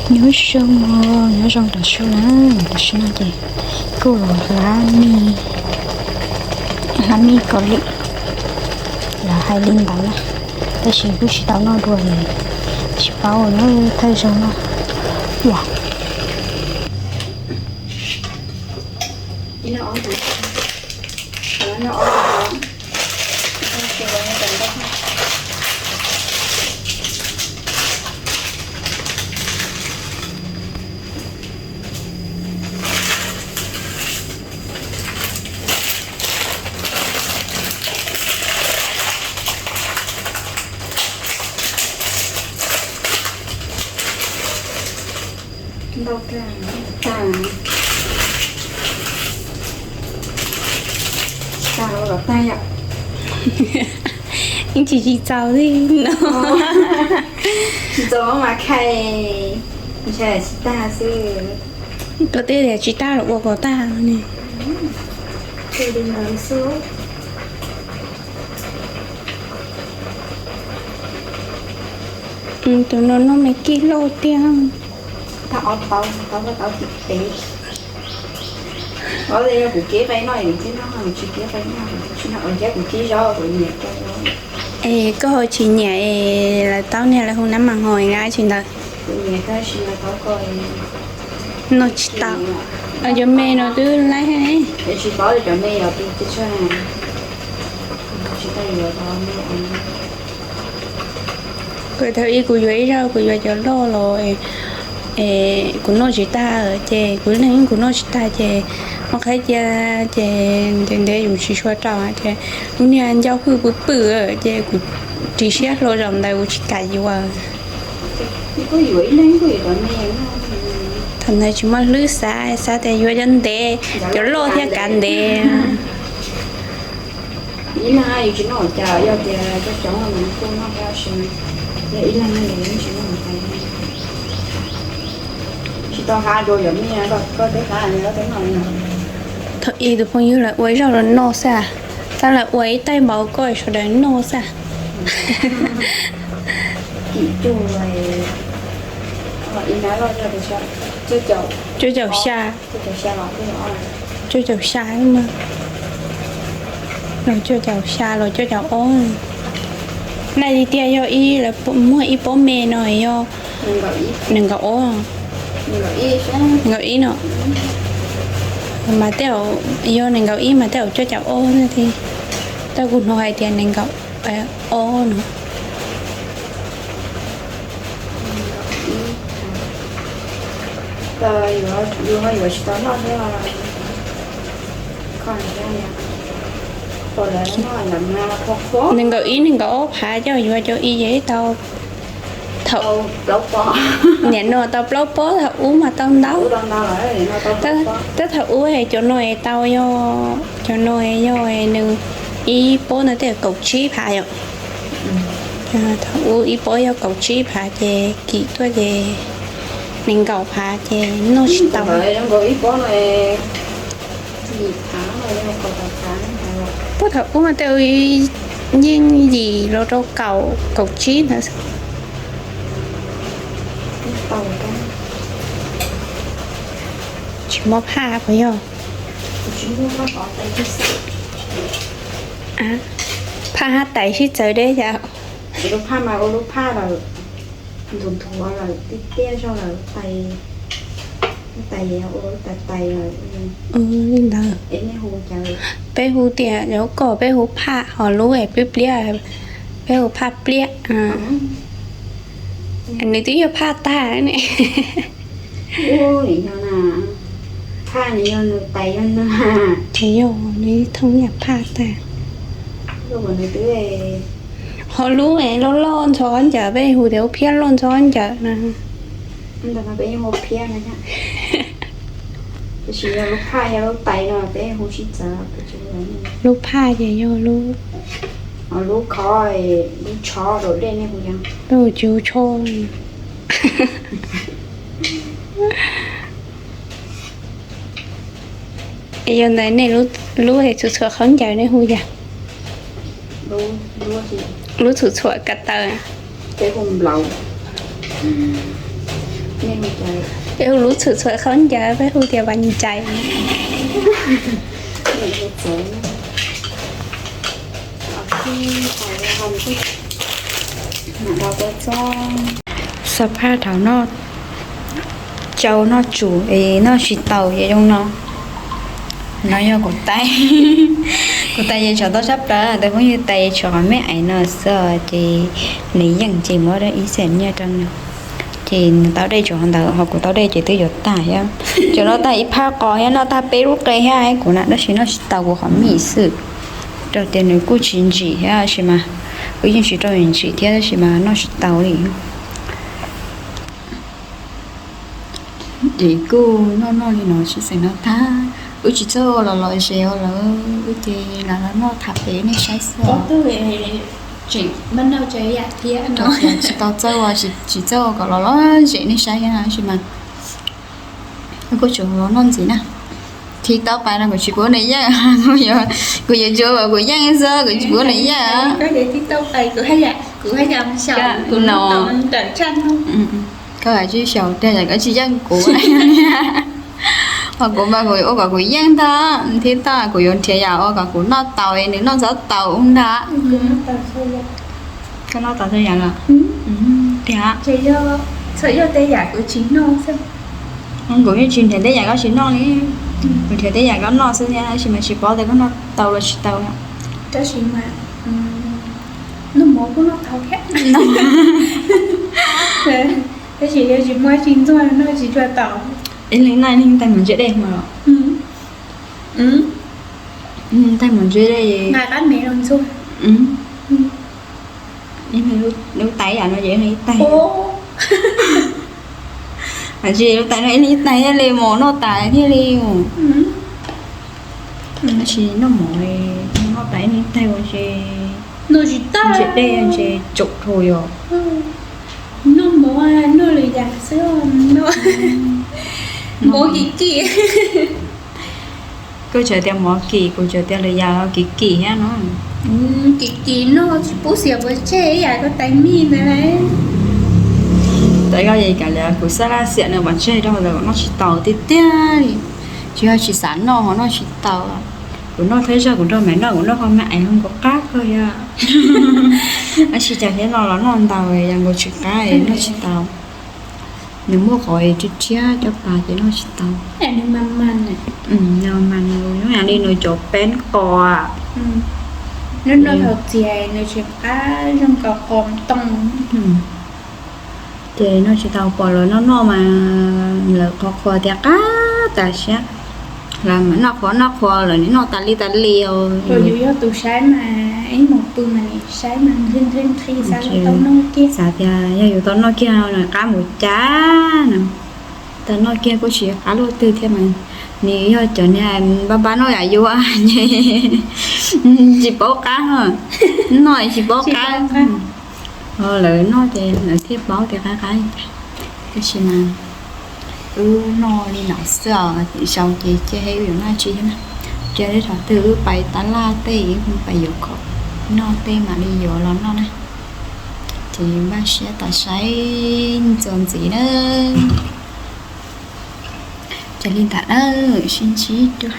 Nyob zoo, nyob zoo tam sim na, tam sim no ces kuj los hlab me, hlab me kos lwm, lawv hais li ntawd na, tab sis kuj tsis tau noj dua li, tsis paub na, thawj zaug no. Ntau tag, tag, tsis tag los tag yom. Yeej tsis tsis txaus li no. Tsis txaus mas khai, ntshai tsis tag xwb. Koj twb tias tsis tag los ua kom tag ne. Li ntawd xwb. Tus no noj me kij loj tiag. Tau ob tau, tau tau tim peb. Ob tug yog kuv kib qe noj, kuv kib noj, tsis kib qe noj, tsis noj, thiab kuv kib zaub kuv nyiam kawg. Es koj ho tsis nyiam es lawv taub niag lawv hu nab mas hos nqa tsis ntawd. Kuv nyiam kawg, tsis nqa taub koj. Noj tsis tau. Cov me no twb laib. Es tsis paub cov me yog tus tsis tshaj, tsis tau yuav tau me. Kuv thaum ub kuv yuav ib zaug, kuv yuav cov loj los es kuv noj tsis tag, ces kuv leej kuv noj tsis tag ces muab qhab cia, ces ntev ntev yus tsis tshua rau, ces lub niag ncauj hwj pw pw, ces kuv ris siab hlo zaum ntawd kuv tsis kam yuav. Thaum ntawd tsis muaj hlwb xav, xav tias yuav cov ntev, cov loj thiab kav ntev. Ib leeg yus tsis noj cas, yog tias cov coob nws kuj noj tab sis yog ib leeg yus tsis noj cas. Tsis tau hab dua yog me, koj twb hab, koj twb noj. Thaum ub tus phooj ywg lawv ua zaub los noj xwb, tab lawv ua ib tais npaum ko sawv daws noj xwb. Kim cuj, cuaj caum xya, cuaj caum xya, los cuaj caum xya los cuaj caum ob. Naj li tias yog ib, lawv muag ib pob me no yog nees nkaum ob, nees nkaum ib no. Mas tej zaum yog nees nkaum ib mas tej zaum cuaj caum ob na, tej kuv hnov hais tias nees nkaum ob no. Nees nkaum ib, nees nkaum ob phav coj yuav cov ib yam tau. Thaum, nim no tau plaub pob, thaum ub mas tau ntau. Tab thaum ub cov no es tau yog, cov no yog nws ib pob no tej kaum tsib phav yom. Thaum ub ib pob yog kaum tsib phav ces kim tuaj ces nees nkaum phav ces noj tsis tau. Puag thaum ub mas tej yeej yim los rau kaum, kaum tsib ntawd. Tsis muaj phaj puas yog? Phaj hab tais sib txawv deb yam. Lub phaj mas ua lub phaj lawm, nthuav nthuav lawm, tiaj tiaj zog lawm, tais, tais ua lub tais tais lawm. Li ntawd. Peb hu tias lub ko peb hu phaj, ho lub es pliab pliab peb hu phaj pliab. Nws twb yog phaj tag ne. Phaj nws yog nws tais yog nws. Ces yog nws thooj yam phaj tag. Ho lub es loj loj ntxhov ncaws peb hu tias ua phiab loj ntxhov ncaws na. Tab sis yog lub phaj, yog lub tais no peb hu sib txawv. Lub phaj ces yog lub, lub khov, lub tshov daus dej nej hu yog. Lub tsis hu tshov. Es yog ntawd nej lub es txhua txhua khaub ncaws nej hu yog? Lub txhua txhua ko taw. Peb hu nplaum. Nej Es hu lub txhwm txhua qhov ncauj peb hu tias vas ncais. Xab phaj thaum noj tsau noj tsum es noj tsis tau ces zoo no. No yog kuv tais, kuv tais ces tshuav tau sab plaws, tais phooj ywg tais tshuav qhov me ais no xwb ces nws yeej ces muab ib xees nyiaj rau nws. Ces nws tau dej tshuav ntawd ho kuv tau dej ces twb yuav tag thiab. Ces noj tag ib phab qos thiab noj tag peb lub qe thiab kuv na, tab sis noj tsis tau kuv qhov me xwb. Rau tias nws kuj tsis ntsim thiab tab sis mas wb yeej tsis rau ntsim thiab tab sis mas noj tsis tau li. Ces kuj noj noj li no tsis xeem no tag, wb tsis txawj ua los los zes ua lawm, wb ces lam los noj tham pem nej saib xwb. Tsis tau txawj ua, tsis txawj ua kom los los zes nej saib tab sis mas kuj tsuas los noj ntxiv na. Thib tau pais no kuv tsis pub nws yeej, kuv yuav tsuav kom kuv yeej xwb, kuv tsis pub nws yeej. Koj hais tsis xyaum tiag yam koj tsis yeej kuv. Ho kuv mas kuv ua kom kuv yeej ntag, thib tau kuv yuav nrhiav yam ua kom kuv noj tau nws noj txhob tau ntag. Koj noj tau txhua yam los? Tiag. Txhua yam kuv tsis noj xwb. Kuv yeej tsis nrhiav tej yam koj tsis noj li. Kuv nrhiav tej yam koj noj xwb thiab tab sis mas tsis paub tias koj noj tau los tsis tau. Tab sis mas noj mov kuj noj tau thiab. Tab sis yog tsis muaj tsis ntxuag noj tsis tshua tau. Ib leeg noj ib leeg tais mos ntse dej mas los? Tais mos ntse dej. Nqa qab me los ntxuag. Lub tais yam no ces ib tais. Tsis lub tais no ib leeg ib tais thiaj li mus noj tas thiaj li. Tab sis noj mov noj tas ib leeg ib tais ua ces ntse dej ces tsaum dhau yom. Noj mov noj lwm yam xwb, noj mov kim kim. Koj tseem tias mov kim, kuv tseem tias lwm yam kim kim thiab no. Kim kim noj tsis pub xiam pov tseg ib yam koj tais mij ntawd lauj. Tais koj yeej kam li kuv xab laj xiam nws pov tseg rau ntawd kuv noj tsis tau tiag tiag li. Tsis yog tsis xav noj ho noj tsis tau. Kuv noj thawj zaug kuv nrog maiv noj kuv noj qhov me ais ho nkaus qab kawg thiab. Tab sis cas thiab no los noj ntau yog nkaus tsis qab noj tsis tau. Nws muaj qhov rhiab rhiab cov pas ces noj tsis tau. Nws mas mas zoo yam li nws cov peeb qos. Nws noj thaum txias nws tsis qab zoo nkaus qos ntoo. Ces noj tsis tau, pom lawv noj noj mas lawv qhuas qhuas tias qab tas siab. Lawv mas noj qhuas noj qhuas lawv noj tas li tas li os. Yus yog tus saib mas ib mus pw mas saib mas nqhis nqhis nqhis xav tau noj kiag. Xav tias yog yus tau noj kiag no qab mus cas no. Tau noj kiag kuj tsis qab luaj twg thiab mas. Nws yog cov niag npab npab noj yam yus tsis paub qab, noj tsis paub qab. Lawv noj ces lawv thiaj paub tias qab qab. Tab sis mas wb noj li no xwb os, zaum ces cia wb yuav noj tsis thiab na. Cia li thaum twg wb pais tab laj tej wb pais yuav khoom noj tej mam li yuav los noj na. Ces npaj siab tos saib txuas ntxiv na. Ces li ntawd na, sib ntsib dua.